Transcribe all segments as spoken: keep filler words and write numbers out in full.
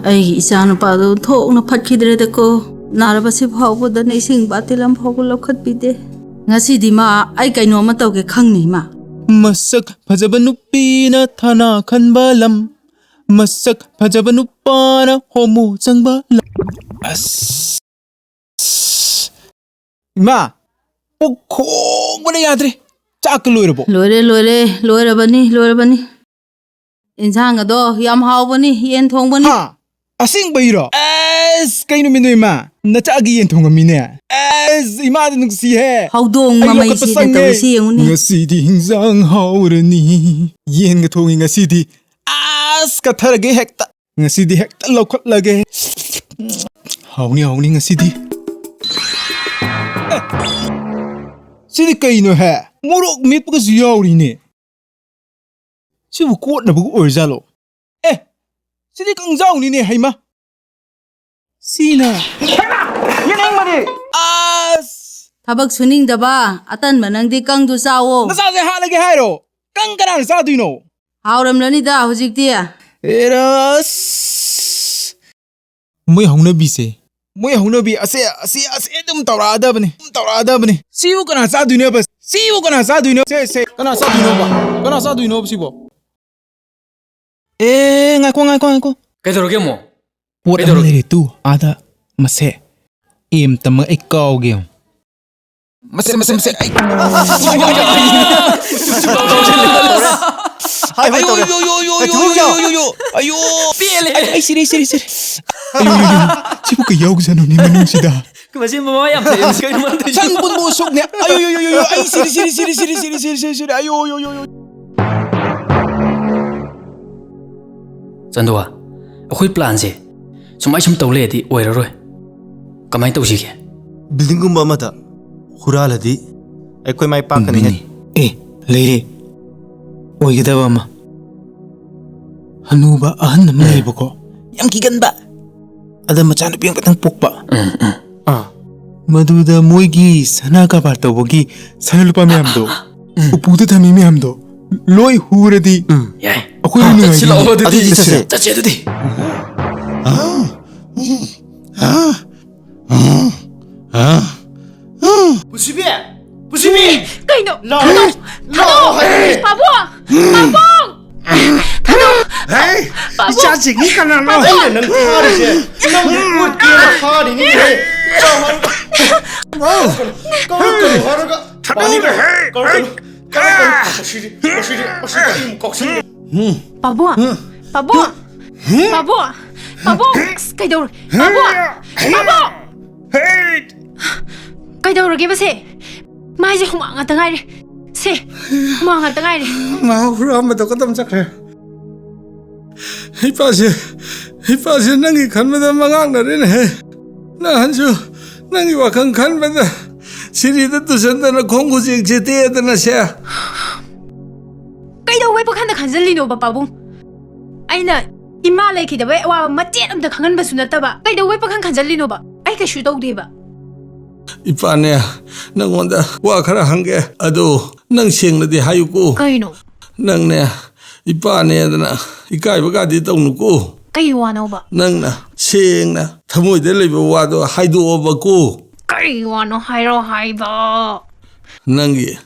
ꯑꯩꯒꯤ ꯏꯆꯥꯅꯨꯄꯥꯗꯣ ꯊꯣꯛꯅ ꯐꯠꯈꯤꯗ꯭ꯔꯦꯗꯀꯣ꯫ ꯅꯥꯔꯕꯁꯤ ꯐꯥꯎꯕꯗꯅ ꯏꯁꯤꯡ ꯕꯥꯇꯤꯜ ꯑꯃ ꯐꯥꯎꯕ ꯂꯧꯈꯠꯄꯤꯗꯦ꯫ ꯉꯁꯤꯗꯤ ꯃꯥ ꯑꯩ ꯀꯩꯅꯣꯝꯃ ꯇꯧꯒꯦ ꯈꯪꯅꯤ ꯃꯥ꯫ ꯃꯁꯛ ꯐꯖꯕ ꯅꯨꯄꯤꯅ ꯊꯥꯅ ꯈꯟꯕ ꯂꯝ, ꯃꯁꯛ ꯐꯖꯕ ꯅꯨꯄꯥꯅ ꯍꯣꯃꯣ ꯆꯪꯕ ꯂꯝ꯫ ꯑꯁ꯫ ꯏꯃꯥ, ꯄꯨꯛ ꯈꯣꯡꯕꯅ ꯌꯥꯗ꯭ꯔꯦ꯫ ꯆꯥꯛꯀ ꯂꯣꯏꯔꯕꯣ? ꯂꯣꯏꯔꯦ, ꯂꯣꯏꯔꯦ, ꯂꯣꯏꯔꯕꯅꯤ, ꯂꯣꯏꯔꯕꯅꯤ꯫ ꯏꯟꯁꯥꯡ ꯑꯗꯣ ꯌꯥꯝ ꯍꯥꯎꯕꯅꯤ, ꯌꯦꯟ ꯊꯣꯡꯕꯅꯤ꯫ ꯍꯥ? ꯑꯁꯦꯡꯕꯩꯔꯣ? ꯑꯁ, ꯀꯩ ꯅꯨꯃꯤꯠꯅꯣ ꯏꯃꯥ? ꯅꯆꯥꯒꯤ ꯌꯦꯟ ꯊꯣꯡꯉꯝꯃꯤꯅꯦ꯫ ꯑꯁ, ꯏꯃꯥꯗ ꯅꯨꯡꯁꯤꯍꯦ꯫ ꯍꯧꯗꯣꯡ ꯑꯩ ꯂꯧꯈꯠꯄ ꯃꯃꯩꯁꯤꯗ ꯆꯪꯉꯦ꯫ ꯇꯧꯔꯤꯁꯤ ꯌꯦꯡꯉꯨꯅꯦ꯫ ꯉꯁꯤꯗꯤ ꯍꯤꯟꯖꯥꯡ ꯍꯥꯎꯔꯅꯤ꯫ ꯌꯦꯟꯒ ꯊꯣꯡꯉꯤ ꯉꯁꯤꯗꯤ꯫ ꯑꯁ, ꯀꯠꯊꯔꯒꯦ ꯍꯦꯛꯇ꯫ ꯉꯁꯤꯗꯤ ꯍꯦꯛꯇ ꯂꯧꯈꯠꯂꯒꯦ꯫ ꯍꯥꯎꯅꯤ, ꯍꯥꯎꯅꯤ ꯉꯁꯤꯗꯤ꯫ ꯑꯦ, ꯁꯤꯗꯤ ꯀꯩꯅꯣꯍꯦ? ꯃꯣꯔꯣꯛ ꯃꯦꯠꯄꯒꯁꯨ ꯌꯥꯎꯔꯤꯅꯦ꯫ ꯁꯤꯕꯨ ꯀꯣꯠꯅꯕꯒ ꯑꯣꯏꯔꯖꯥꯠꯂꯣ? ꯑꯦ, ꯁꯤꯗꯤ ꯀꯪꯖꯥꯎꯅꯤꯅꯦ, ꯍꯩꯃꯥ꯫ ꯁꯤꯅ ꯌꯦꯡꯅꯤꯡꯕꯅꯤ꯫ ꯑꯁ! ꯊꯕꯛ ꯁꯨꯅꯤꯡꯗꯕ ꯑꯇꯟꯕ ꯅꯪꯗꯤ ꯀꯪꯗꯨ ꯆꯥꯋꯣ꯫ ꯅꯆꯥꯁꯦ ꯍꯥꯠꯂꯒꯦ ꯍꯥꯏꯔꯣ? ꯀꯪ ꯀꯅꯥꯅ ꯆꯥꯗꯣꯏꯅꯣ? ꯍꯥꯎꯔꯝꯂꯅꯤꯗ ꯍꯧꯖꯤꯛꯇꯤ꯫ ꯑꯦꯔꯥ, ꯑꯁ! ꯃꯣꯏ ꯍꯧꯅꯕꯤꯁꯦ꯫ ꯃꯣꯏ ꯍꯧꯅꯕꯤ ꯑꯁꯦ, ꯑꯁꯤ, ꯑꯁꯤ ꯑꯗꯨꯝ ꯇꯧꯔꯛꯑꯗꯕꯅꯤ꯫ ꯑꯗꯨꯝ ꯇꯧꯔꯛꯑꯗꯕꯅꯤ꯫ ꯁꯤꯕꯨ ꯀꯅꯥ ꯆꯥꯗꯣꯏꯅꯣꯕ? ꯁꯤꯕꯨ ꯀꯅꯥ ꯆꯥꯗꯣꯏꯅꯣ? ꯁꯦ, ꯁꯦ, ꯀꯅꯥ ꯆꯥꯗꯣꯏꯅꯣꯕ? ꯀꯅꯥ ꯆꯥꯗꯣꯏꯅꯣꯕ ꯁꯤꯕꯣ? ꯑꯦ, ꯉꯥꯏꯈꯣ, ꯉꯥꯏꯈꯣ, ꯉꯥꯏꯈꯣ꯫ ꯀꯩꯗꯧꯔꯒꯦ ꯑꯃꯨꯛ? ꯄꯣꯠ ꯑꯃ ꯀꯩꯗꯧꯔꯒꯦ? ꯂꯩꯔꯦ ꯇꯨ, ꯑꯥꯗ꯫ ꯃꯁꯦ꯫ ꯑꯦꯝ ꯇꯝꯃ ꯑꯩ ꯀꯥꯎꯒꯦ ꯌꯦꯡꯉꯨ꯫ ꯃꯁꯦ, ꯃꯁꯦ, ꯃꯁꯦ, ꯑꯩ꯫ ꯍꯥꯏ, ꯍꯥꯏ, ꯑꯌꯣ, ꯇꯧꯔꯦ꯫ ꯑꯌꯣ, ꯑꯌꯣ, ꯑꯌꯣ, ꯑꯌꯣ, ꯊꯨꯕꯤꯌꯣ꯫ ꯑꯌꯣ, ꯑꯌꯣ, ꯑꯌꯣ, ꯑꯌꯣ꯫ ꯄꯦꯜꯂꯦ꯫ ꯑꯩ, ꯑꯩ ꯁꯤꯔꯦ, ꯁꯤꯔꯦ, ꯁꯤꯔꯦ꯫ ꯑꯌꯣ, ꯑꯌꯣ, ꯑꯌꯣ, ꯁꯤꯕꯨ ꯀꯩ ꯌꯥꯎꯖꯥꯠꯅꯣꯅꯦ ꯃꯅꯨꯡꯁꯤꯗ? ꯃꯁꯤ ꯃꯃꯥ ꯌꯥꯝ ꯐꯩ, ꯃꯁꯤ ꯀꯩꯅꯣ ꯃꯥꯅ ꯇꯧꯔꯤꯁꯦ? ꯁꯟ ꯄꯨꯟꯕ ꯎꯁꯣꯞꯅꯦ꯫ ꯑꯌꯣ, ꯑꯌꯣ, ꯑꯌꯣ, ꯑꯌꯣ, ꯑꯩ ꯁꯤꯔꯦ, ꯁꯤꯔꯦ, ꯁꯤꯔꯦ꯫ ꯑꯌꯣ, ꯑꯌꯣ, ꯑꯌꯣ, ꯑꯌꯣ꯫ ꯆꯟꯗꯨꯋꯥ, ꯑꯩꯈꯣꯏ plan ꯁꯦ ꯁꯨꯃꯥꯏ ꯁꯨꯝ ꯇꯧ ꯂꯩꯔꯗꯤ ꯑꯣꯏꯔꯔꯣꯏ꯫ ꯀꯃꯥꯏ ꯇꯧꯁꯤꯒꯦ? Building ꯒꯨꯝꯕ ꯑꯃꯗ ꯍꯨꯔꯥꯜꯂꯗꯤ ꯑꯩꯈꯣꯏ ꯃꯥꯏ ꯄꯥꯛꯀꯅꯤ꯫ ꯆꯨꯝꯃꯤꯅꯦ꯫ ꯑꯦ, ꯂꯩꯔꯦ꯫ ꯑꯣꯏꯒꯗꯕ ꯑꯃ꯫ ꯍꯅꯨꯕ ꯑꯍꯟ ꯑꯃ ꯎꯝ꯫ ꯂꯩꯌꯦꯕꯀꯣ꯫ ꯌꯥꯝ ꯀꯤꯒꯟꯕ꯫ ꯑꯗ ꯃꯆꯥꯅꯨꯄꯤ ꯑꯃꯈꯛꯇꯪ ꯄꯣꯛꯄ꯫ ꯎꯝ, ꯎꯝ꯫ ꯑꯥ꯫ ꯃꯗꯨꯗ ꯃꯣꯏꯒꯤ ꯁꯅꯥ ꯀꯔꯕꯥꯔ ꯇꯧꯕꯒꯤ ꯁꯅꯥ ꯂꯨꯄꯥ ꯃꯌꯥꯝꯗꯣ, ꯎꯝ꯫ ꯎꯄꯨꯗ ꯊꯝꯃꯤ ꯃꯌꯥꯝꯗꯣ, ꯂꯣꯏ ꯍꯨꯔꯗꯤ ꯎꯝ꯫ ꯌꯥꯏ꯫ ꯑꯩꯈꯣꯏ ꯍꯥ, ꯅꯨꯡꯉꯥꯏꯅꯤ꯫ ꯆꯠꯁꯤꯜꯂꯛꯑꯣ ꯑꯗꯨꯗꯤ꯫ ꯑꯗꯨꯗꯤ ꯆꯠꯁꯦ꯫ ꯆꯠꯁꯦ ꯑꯗꯨꯗꯤ꯫ ꯄꯨꯟꯁꯤꯕꯤ! ꯄꯨꯟꯁꯤꯕꯤ! ꯀꯩꯅꯣ? ꯂꯥꯛꯑꯣ! ꯊꯥꯗꯣꯛ! ꯂꯥꯛꯑꯣ ꯍꯥꯏꯕꯅꯤ! ꯄꯥꯕꯨꯡ! ꯄꯥꯕꯨꯡ! ꯊꯥꯗꯣꯛ! ꯍꯦ! ꯄꯥꯕꯨꯡ! ꯏꯆꯥꯁꯤꯡꯁꯤ ꯀꯅꯥꯅꯣ? ꯑꯩꯅ ꯅꯪ ꯐꯥꯔꯤꯁꯦ! ꯅꯪ ꯑꯣꯠꯀꯦꯅ ꯐꯥꯔꯤꯅꯤꯅꯦꯍꯦ! ꯀꯧꯔꯛꯀꯅꯨ! ꯀꯧꯔꯛꯀꯅꯨ ꯍꯥꯏꯔꯒ! ꯊꯥꯗꯣꯛꯑꯣ! ꯄꯥꯅꯤꯡꯗꯦ! ꯍꯦ! ꯀꯧꯔꯛꯀꯅꯨ! ꯀꯧꯔꯛꯀꯅꯨ! ꯀꯧꯁꯤꯗꯤ! ꯀꯧꯁꯤꯗꯤ! ꯀꯧꯁꯤꯗꯤ! ꯑꯩ ꯑꯃꯨꯛ ꯀꯧꯁꯤꯗꯤ! ꯄꯥꯕꯨꯡ! ꯄꯥꯕꯨꯡ! ꯄꯥꯕꯨꯡ! ꯄꯥꯕꯨꯡ! ꯑꯁ, ꯀꯩꯗꯧꯔꯦ? ꯄꯥꯕꯨꯡ! ꯄꯥꯕꯨꯡ! ꯍꯦ! ꯀꯩꯗꯧꯔꯒꯦꯕ ꯁꯦ? ꯃꯥꯏꯁꯦ ꯍꯨꯃꯥꯡ ꯉꯥꯛꯇ ꯉꯥꯏꯔꯦ꯫ ꯁꯦ, ꯍꯨꯃꯥꯡ ꯉꯥꯛꯇ ꯉꯥꯏꯔꯦ꯫ ꯃꯍꯥꯛ ꯍꯨꯔꯥꯟꯕꯗꯣ ꯀꯗꯣꯝ ꯆꯠꯈ꯭ꯔꯦ? ꯏꯄꯥꯁꯦ, ꯏꯄꯥꯁꯦ ꯅꯪꯒꯤ ꯈꯟꯕꯗ ꯃꯉꯥꯡꯅꯔꯦꯅꯦꯍꯦ꯫ ꯅꯍꯥꯟꯁꯨ ꯅꯪꯒꯤ ꯋꯥꯈꯜ ꯈꯟꯕꯗ ꯁꯤꯔꯤꯗ ꯇꯨꯁꯟꯗꯅ ꯈꯣꯡ ꯈꯨꯖꯦꯛꯁꯦ ꯇꯦꯛꯑꯗꯅ ꯁꯦ꯫ ꯀꯩꯗꯧꯕꯩ ꯄꯥꯈꯟꯗ ꯈꯟꯖꯜꯂꯤꯅꯣꯕ, ꯄꯥꯕꯨꯡ? ꯑꯩꯅ ꯏꯃꯥ ꯂꯩꯈꯤꯗꯕꯩ ꯑꯋꯥꯕ ꯃꯆꯦꯠ ꯑꯝꯇ ꯈꯪꯍꯟꯕꯁꯨ ꯅꯠꯇꯕ, ꯀꯩꯗꯧꯕꯩ ꯄꯥꯈꯟ ꯈꯟꯖꯜꯂꯤꯅꯣꯕ? ꯑꯩ ꯀꯩꯁꯨ ꯇꯧꯗꯦꯕ꯫ ꯏꯄꯥꯅꯦ, ꯅꯪꯉꯣꯟꯗ ꯋꯥ ꯈꯔ ꯍꯪꯒꯦ꯫ ꯑꯗꯣ ꯅꯪ ꯁꯦꯡꯅꯗꯤ ꯍꯥꯏꯌꯨꯀꯣ꯫ ꯀꯩꯅꯣ? ꯅꯪꯅꯦ, ꯏꯄꯥꯅꯦꯗꯅ ꯏꯀꯥꯏꯕꯒꯗꯤ ꯇꯧꯅꯨꯀꯣ꯫ ꯀꯩ ꯋꯥꯅꯣꯕ? ꯅꯪꯅ ꯁꯦꯡꯅ ꯊꯃꯣꯏꯗ ꯂꯩꯕ ꯋꯥꯗꯣ ꯍꯥꯏꯗꯣꯛꯑꯣꯕꯀꯣ꯫ ꯀꯩ ꯋꯥꯅꯣ ꯍꯥꯏꯔꯣ ꯍꯥꯏꯕ? ꯅꯪꯒꯤ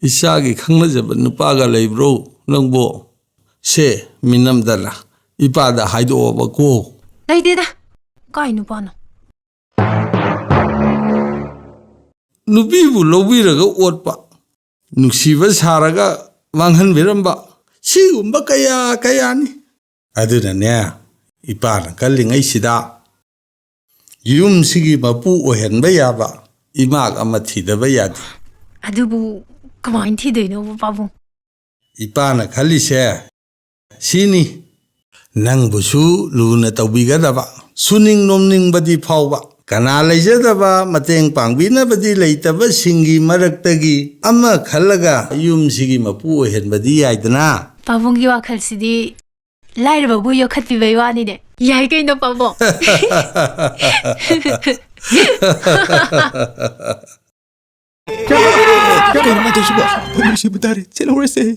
ꯏꯆꯥꯒꯤ ꯈꯪꯅꯖꯕ ꯅꯨꯄꯥꯒ ꯂꯩꯕ꯭ꯔꯣ ꯅꯪꯕꯣ? ꯁꯦ, ꯃꯤꯅꯝꯗꯅ ꯏꯄꯥꯗ ꯍꯥꯏꯗꯣꯛꯑꯣꯕꯀꯣ꯫ ꯂꯩꯇꯦꯗ꯫ ꯀꯥꯏ ꯅꯨꯄꯥꯅꯣ? ꯅꯨꯄꯤꯕꯨ ꯂꯧꯕꯤꯔꯒ ꯑꯣꯠꯄ, ꯅꯨꯡꯁꯤꯕ ꯁꯥꯔꯒ ꯃꯥꯡꯍꯟꯕꯤꯔꯝꯕ, ꯁꯤꯒꯨꯝꯕ ꯀꯌꯥ ꯀꯌꯥꯅꯤ꯫ ꯑꯗꯨꯅꯅꯦ, ꯏꯄꯥꯅ ꯀꯜꯂꯤꯉꯩꯁꯤꯗ ꯌꯨꯝꯁꯤꯒꯤ ꯃꯄꯨ ꯑꯣꯏꯍꯟꯕ ꯌꯥꯕ ꯏꯃꯥꯛ ꯑꯃ ꯊꯤꯗꯕ ꯌꯥꯗꯦ꯫ ꯑꯗꯨꯕꯨ ꯀꯃꯥꯏꯅ ꯊꯤꯗꯣꯏꯅꯣꯕ, ꯄꯥꯕꯨꯡ? ꯏꯄꯥꯅ ꯈꯜꯂꯤꯁꯦ ꯁꯤꯅꯤ, ꯅꯪꯕꯨꯁꯨ ꯂꯨꯅ ꯇꯧꯕꯤꯒꯗꯕ, ꯁꯨꯅꯤꯡ ꯅꯣꯝꯅꯤꯡꯕꯗꯤ ꯐꯥꯎꯕ, ꯀꯅꯥ ꯂꯩꯖꯗꯕ, ꯃꯇꯦꯡ ꯄꯥꯡꯕꯤꯅꯕꯗꯤ ꯂꯩꯇꯕꯁꯤꯡꯒꯤ ꯃꯔꯛꯇꯒꯤ ꯑꯃ ꯈꯜꯂꯒ ꯌꯨꯝꯁꯤꯒꯤ ꯃꯄꯨ ꯑꯣꯏꯍꯟꯕꯗꯤ ꯌꯥꯏꯗꯅ꯫ ꯄꯥꯕꯨꯡꯒꯤ ꯋꯥꯈꯜꯁꯤꯗꯤ ꯂꯥꯏꯔꯕꯕꯨ ꯌꯣꯛꯈꯠꯄꯤꯕꯩ ꯋꯥꯅꯤꯅꯦ꯫ ꯌꯥꯏ ꯀꯩꯅꯣ, ꯄꯥꯕꯨꯡ꯫ ꯀꯩꯅꯣ ꯃꯥ ꯇꯧꯏꯁꯤꯕꯣ? ꯑꯩꯈꯣꯏ ꯃꯔꯤ ꯁꯤꯕ ꯇꯥꯔꯦ꯫ ꯆꯦꯜꯍꯧꯔꯁꯦ꯫